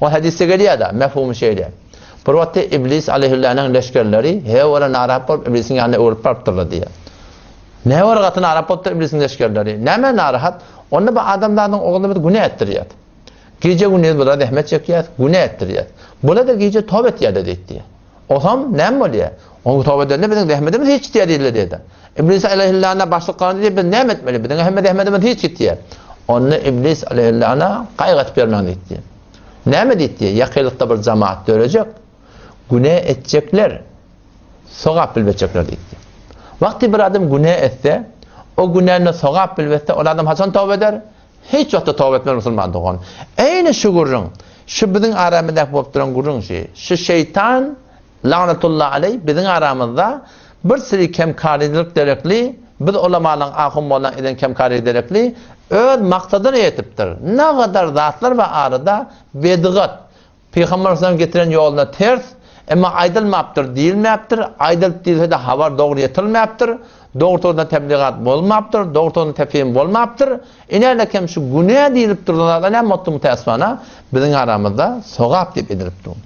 O hadisde gelýär-de, mefhumy şeýle. Bir wagtda Iblis aleýhillanyň leşgerleri he-wara narahat bolup Iblisiň ýanyna öwrülip barypdyrlar diýýär. Näwara gaty narahat bolupdyr Iblisiň leşgerleri. Nämä narahat? Onda bu adamzadyň ogluny biz günä etdirýäs. Gije-gündiz bulara zähmet çekýäs, günä etdirýäs. Bular-da gije toba etýärler diýip diýýär. Osam näme bolýar? Oň toba edende biziň zähmetimiz hiç gitýär diýdiler diýdi. Iblis aleýhillana başlyk galanda diýdi, biz näme etmeli? Biziň hemme zähmetimiz hiç gitýär. Onda Iblis aleýhillana gaýgy atyp ýörmäň diýdi. Näme diýdi? Ýakynlykda bir jamaat dörejek. Günä etjekler, sogap bilip etjekler diýdi. Wagty bir adam günä etse, o günäni sogap bilip etse, ol adam haçan toba eder? Hiç wagtda toba etmez musulman dogan. Eýni şu gürrüň, şu biziň aramyzdaky bolup duran gürrüň şi. Şu şeýtan, lagnatullah aleý, biziň aramyzda bir siri kemkarylyk derekli, biz ulamalaň, ahun mollaň eden kemkarylygy derekli öz maksadyna ýetipdir. Nagadar zatlar bar arada, bedgat, Pygamber sallam getiren ýoluna ters, emma aýdylmapdyr diýilmäpdir, aýdylyp diýilse-de habar dogry ýetirilmäpdir, dogry-dogrudan tebligat bolmapdyr, dogry-dogrudan tefhim bolmapdyr. Inälekem şu günä diýlip durlan zatlar näme bolupdyr mütäessifana biziň aramyzda sogap diýip edilip dur.